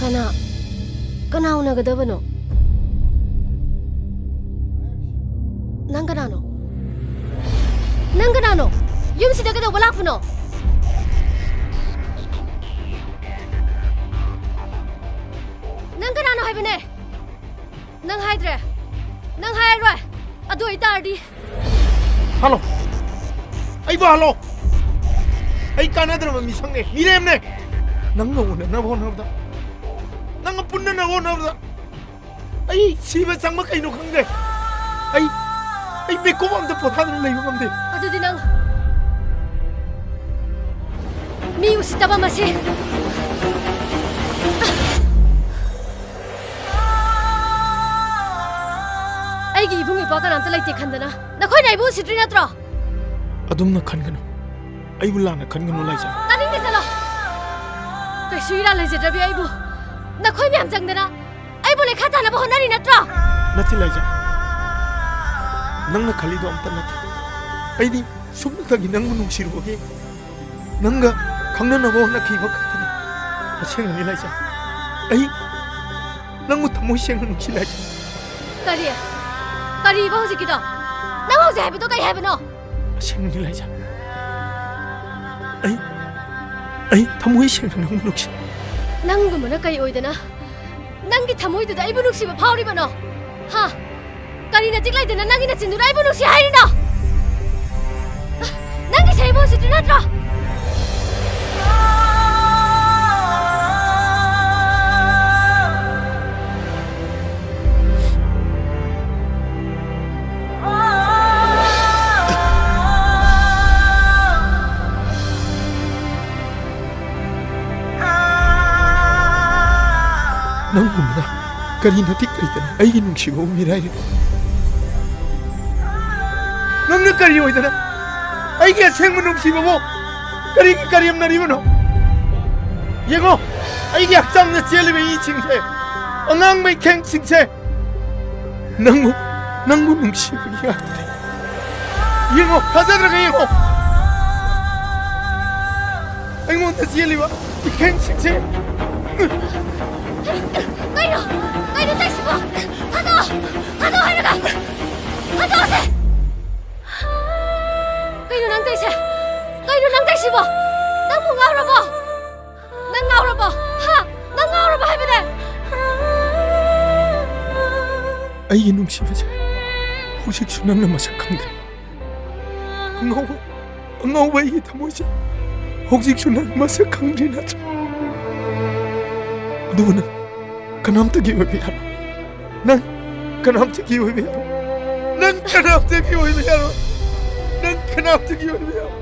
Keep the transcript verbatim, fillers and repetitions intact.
ꯀꯅꯥ, ꯀꯅꯥ ꯎꯅꯒꯗꯕꯅꯣ? ꯅꯪ ꯀꯅꯥꯅꯣ? ꯅꯪ ꯀꯅꯥꯅꯣ? ꯌꯨꯝꯁꯤꯗ ꯀꯩꯗꯧꯕ ꯂꯥꯛꯄꯅꯣ? ꯅꯪ ꯀꯅꯥꯅꯣ ꯍꯥꯏꯕꯅꯦ? ꯅꯪ ꯍꯥꯏꯗ꯭ꯔꯦ? ꯅꯪ ꯍꯥꯏꯔꯔꯣꯏ? ꯑꯗꯨ ꯑꯣꯏꯇꯥꯔꯗꯤ ꯍꯜꯂꯣ꯫ ꯑꯩꯕꯨ ꯍꯜꯂꯣ꯫ ꯑꯩ ꯀꯥꯟꯅꯗ꯭ꯔꯕ ꯃꯤꯁꯛꯅꯦ, ꯃꯤꯔꯦꯝꯅꯦ꯫ ꯅꯪꯒ ꯎꯅꯅꯕ ꯍꯣꯠꯅꯕꯗ, ꯅꯪꯒ ꯄꯨꯟꯅꯅꯕ ꯍꯣꯠꯅꯕꯗ ꯑꯩ ꯁꯤꯕ ꯆꯪꯕ ꯀꯩꯅꯣ ꯈꯪꯗꯦ꯫ ꯑꯩ, ꯑꯩ ꯃꯤꯀꯨꯞ ꯑꯝꯇ ꯄꯣꯊꯥꯗꯨꯅ ꯂꯩꯕ ꯉꯝꯗꯦ꯫ ꯑꯗꯨꯗꯤ ꯅꯪ ꯃꯤ ꯎꯁꯤꯠꯇꯕ ꯃꯁꯦ꯫ ꯑꯩꯒꯤ ꯏꯕꯨꯡ ꯏꯄ꯭ꯋꯥ ꯀꯅꯥꯝꯇ ꯂꯩꯇꯦ ꯈꯟꯗꯅ ꯅꯈꯣꯏꯅ ꯑꯩꯕꯨ ꯎꯁꯤꯠꯇ꯭ꯔꯤ ꯅꯠꯇ꯭ꯔꯣ? ꯑꯗꯨꯝꯅ ꯈꯟꯒꯅꯨ꯫ ꯑꯩꯕꯨ ꯂꯥꯟꯅ ꯈꯟꯒꯅꯨ, ꯂꯥꯏꯖꯥ꯫ ꯇꯥꯅꯤꯡꯗꯦ, ꯆꯠꯂꯣ꯫ ꯀꯩꯁꯨ ꯏꯔꯥꯜ ꯂꯩꯖꯗ꯭ꯔꯕꯤ ꯑꯩꯕꯨ ꯅꯈꯣꯏ ꯃꯌꯥꯝ ꯆꯪꯗꯅ ꯑꯩꯕꯨ ꯂꯩꯈꯥ ꯇꯥꯅꯕ ꯍꯣꯠꯅꯔꯤ ꯅꯠꯇ꯭ꯔꯣ? ꯅꯠꯇꯦ, ꯂꯥꯏꯖꯥ꯫ ꯅꯪꯅ ꯈꯜꯂꯤꯗꯣ ꯑꯝꯇ ꯅꯠꯇꯦ꯫ ꯑꯩꯗꯤ ꯁꯨꯞꯅꯇꯒꯤ ꯅꯪꯕꯨ ꯅꯨꯡꯁꯤꯔꯨꯕꯒꯤ, ꯅꯪꯒ ꯈꯪꯅꯅꯕ ꯍꯣꯠꯅꯈꯤꯕ ꯈꯛꯇꯅꯤ꯫ ꯑꯁꯦꯡꯕꯅꯤ, ꯂꯥꯏꯖꯥ꯫ ꯑꯩ ꯅꯪꯕꯨ ꯊꯃꯣꯏ ꯁꯦꯡꯅ ꯅꯨꯡꯁꯤ, ꯂꯥꯏꯖꯥ꯫ ꯀꯔꯤ? ꯀꯔꯤꯕ ꯍꯧꯖꯤꯛꯀꯤꯗꯣ? ꯅꯪ ꯍꯧꯖꯤꯛ ꯍꯥꯏꯕꯗꯣ ꯀꯔꯤ ꯍꯥꯏꯕꯅꯣ? ꯑꯁꯦꯡꯕꯅꯤ, ꯂꯥꯏꯖꯥ꯫ ꯑꯩ, ꯑꯩ ꯊꯃꯣꯏ ꯁꯦꯡꯅ ꯅꯪꯕꯨ ꯅꯨꯡꯁꯤ꯫ ꯅꯪꯒꯨꯝꯕꯅ ꯀꯩ ꯑꯣꯏꯗꯅ ꯅꯪꯒꯤ ꯊꯃꯣꯏꯗꯨꯗ ꯑꯩꯕꯨ ꯅꯨꯡꯁꯤꯕ ꯐꯥꯎꯔꯤꯕꯅꯣ? ꯍꯥ? ꯀꯔꯤ ꯅꯇꯤꯛ ꯂꯩꯗꯅ ꯅꯪꯒꯤ ꯅꯆꯤꯟꯗꯨꯅ ꯑꯩꯕꯨ ꯅꯨꯡꯁꯤ ꯍꯥꯏꯔꯤꯅꯣ? ꯅꯪꯒꯤ ꯁꯍꯤꯕꯨ ꯎꯁꯤꯠꯇ꯭ꯔꯤ ꯅꯠꯇ꯭ꯔꯣ? ꯅꯪꯒꯨꯝꯕꯅ ꯀꯔꯤ ꯃꯇꯤꯛ ꯂꯩꯗꯅ ꯑꯩꯒꯤ ꯅꯨꯡꯁꯤꯕꯕꯨ ꯃꯤꯔꯥꯏꯔꯤꯕ? ꯅꯪꯅ ꯀꯔꯤ ꯑꯣꯏꯗꯅ ꯑꯩꯒꯤ ꯑꯁꯦꯡꯕ ꯅꯨꯡꯁꯤꯕꯕꯨ ꯀꯔꯤꯒꯤ ꯀꯔꯦꯝꯅꯔꯤꯕꯅꯣ? ꯌꯦꯡꯉꯣ, ꯑꯩꯒꯤ ꯍꯛꯆꯥꯡꯗ ꯆꯦꯜꯂꯤꯕ ꯏꯁꯤꯡꯁꯦ, ꯑꯉꯥꯡꯕ ꯏꯈꯦꯡꯁꯤꯡꯁꯦ, ꯅꯪꯕꯨ, ꯅꯪꯕꯨ ꯅꯨꯡꯁꯤꯕꯒꯤ ꯉꯥꯛꯇꯅꯤ꯫ ꯌꯦꯡꯉꯣ, ꯊꯥꯖꯗ꯭ꯔꯒ ꯌꯦꯡꯉꯣ꯫ ꯑꯩꯉꯣꯟꯗ ꯆꯦꯜꯂꯤꯕ ꯏꯈꯦꯡꯁꯤꯡꯁꯦ ꯁꯤꯕꯣ, ꯅꯪꯕꯨ ꯉꯥꯎꯔꯕꯣ? ꯅꯪ ꯉꯥꯎꯔꯕꯣ? ꯍꯥ? ꯅꯪ ꯉꯥꯎꯔꯕꯣ ꯍꯥꯏꯕꯅꯦ? ꯑꯩꯒꯤ ꯅꯨꯡꯁꯤꯕꯁꯦ ꯍꯧꯖꯤꯛꯁꯨ ꯅꯪꯅ ꯃꯁꯛ ꯈꯪꯗ꯭ꯔꯦ꯫ ꯑꯉꯥꯎꯕ, ꯑꯉꯥꯎꯕ ꯑꯩꯒꯤ ꯊꯃꯣꯏꯁꯦ ꯍꯧꯖꯤꯛꯁꯨ ꯅꯪ ꯃꯁꯛ ꯈꯪꯗ꯭ꯔꯤ ꯅꯠꯇ꯭ꯔꯥ? ꯑꯗꯨꯕꯨ ꯅꯪ ꯀꯅꯥꯝꯇꯒꯤ ꯑꯣꯏꯕ ꯌꯥꯔꯣꯏ꯫ ꯅꯪ ꯀꯅꯥꯝꯇꯒꯤ ꯑꯣꯏꯕ ꯌꯥꯔꯣꯏ꯫ ꯅꯪ ꯀꯅꯥꯝꯇꯒꯤ ꯑꯣꯏꯕ ꯌꯥꯔꯣꯏ꯫ ꯅꯪ ꯀꯅꯥꯝꯇꯒꯤ ꯑꯣꯏꯕ ꯌꯥꯔꯣꯏ꯫